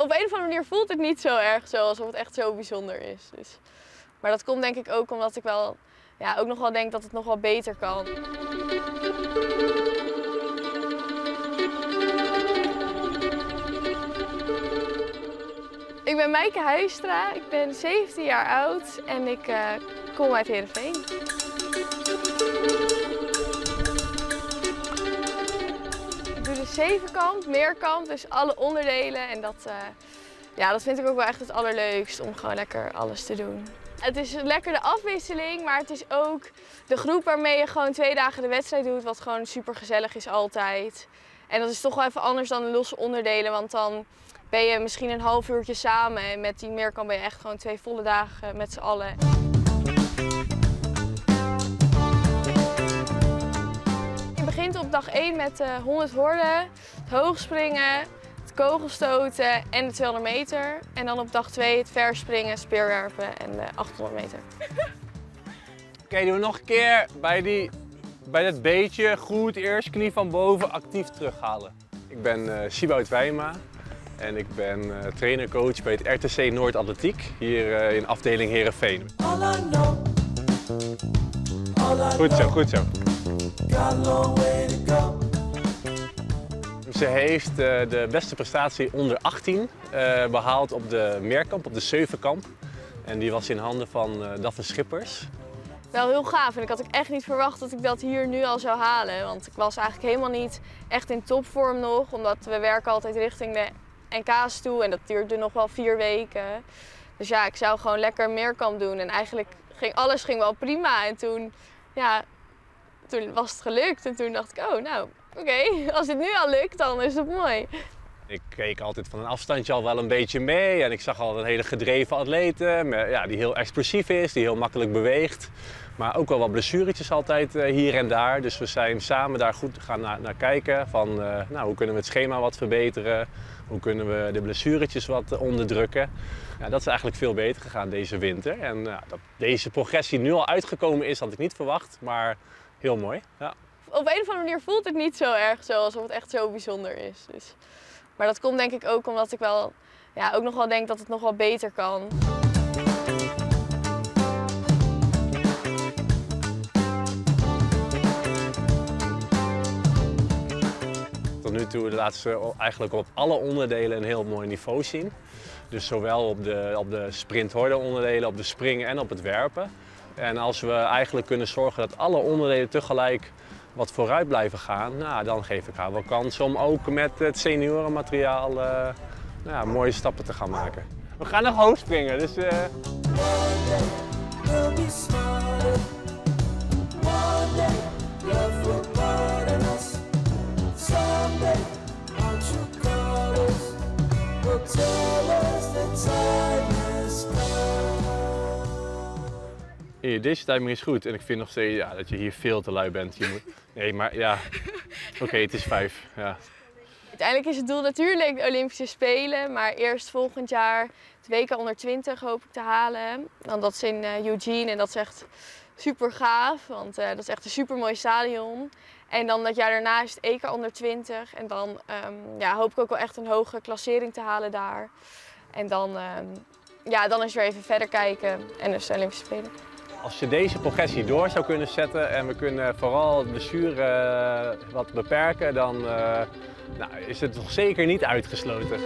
Op een of andere manier voelt het niet zo erg zo alsof het echt zo bijzonder is. Dus. Maar dat komt denk ik ook omdat ik wel, ja, ook nog wel denk dat het nog wel beter kan. Ik ben Meike Huistra, ik ben 17 jaar oud en ik kom uit Heerenveen. Ik doe de zevenkamp, meerkamp, dus alle onderdelen. En dat vind ik ook wel echt het allerleukst, om gewoon lekker alles te doen. Het is lekker de afwisseling, maar het is ook de groep waarmee je gewoon 2 dagen de wedstrijd doet, wat gewoon super gezellig is altijd. En dat is toch wel even anders dan de losse onderdelen, want dan ben je misschien een half uurtje samen en met die meerkamp ben je echt gewoon 2 volle dagen met z'n allen. Je begint op dag 1 met de 100 horden, het hoogspringen, het kogelstoten en de 200 meter. En dan op dag 2 het verspringen, speerwerpen en de 800 meter. Oké, doen we nog een keer bij dat beetje goed eerst knie van boven actief terughalen. Ik ben Siebout Wijma en ik ben trainer-coach bij het RTC Noord Atletiek hier in afdeling Heerenveen. Goed zo, goed zo. Ze heeft de beste prestatie onder 18 behaald op de meerkamp, op de zevenkamp. En die was in handen van Daphne Schippers. Wel heel gaaf en ik had ook echt niet verwacht dat ik dat hier nu al zou halen. Want ik was eigenlijk helemaal niet echt in topvorm nog, omdat we werken altijd richting de NK's toe en dat duurde nog wel 4 weken. Dus ik zou gewoon lekker meerkamp doen en eigenlijk ging alles wel prima. En toen was het gelukt en toen dacht ik, oh nou, oké, als dit nu al lukt, dan is het mooi. Ik keek altijd van een afstandje al wel een beetje mee en ik zag al een hele gedreven atlete, die heel explosief is, die heel makkelijk beweegt. Maar ook wel wat blessuretjes altijd hier en daar. Dus we zijn samen daar goed gaan naar kijken van hoe kunnen we het schema wat verbeteren, hoe kunnen we de blessuretjes wat onderdrukken. Dat is eigenlijk veel beter gegaan deze winter. En dat deze progressie nu al uitgekomen is, had ik niet verwacht, maar heel mooi. Ja. Op een of andere manier voelt het niet zo erg zo, alsof het echt zo bijzonder is. Dus. Maar dat komt denk ik ook omdat ik ook nog wel denk dat het nog wel beter kan. Tot nu toe laat ze eigenlijk op alle onderdelen een heel mooi niveau zien. Dus zowel op de sprinthorde onderdelen, op de springen en op het werpen. En als we eigenlijk kunnen zorgen dat alle onderdelen tegelijk wat vooruit blijven gaan, dan geef ik haar wel kans om ook met het seniorenmateriaal mooie stappen te gaan maken. We gaan nog hoog springen, dus. Hier, deze timing is goed en ik vind nog steeds, dat je hier veel te lui bent. Je moet... Nee, maar ja, oké, het is 5. Ja. Uiteindelijk is het doel natuurlijk de Olympische Spelen, maar eerst volgend jaar het WK onder 20 hoop ik te halen. Want dat is in Eugene en dat is echt super gaaf, want dat is echt een super mooi stadion. En dan dat jaar daarna is het EK onder 20 en dan hoop ik ook wel echt een hoge klassering te halen daar. En dan is weer even verder kijken en dus de Olympische Spelen. Als je deze progressie door zou kunnen zetten en we kunnen vooral het blessure wat beperken, dan is het nog zeker niet uitgesloten.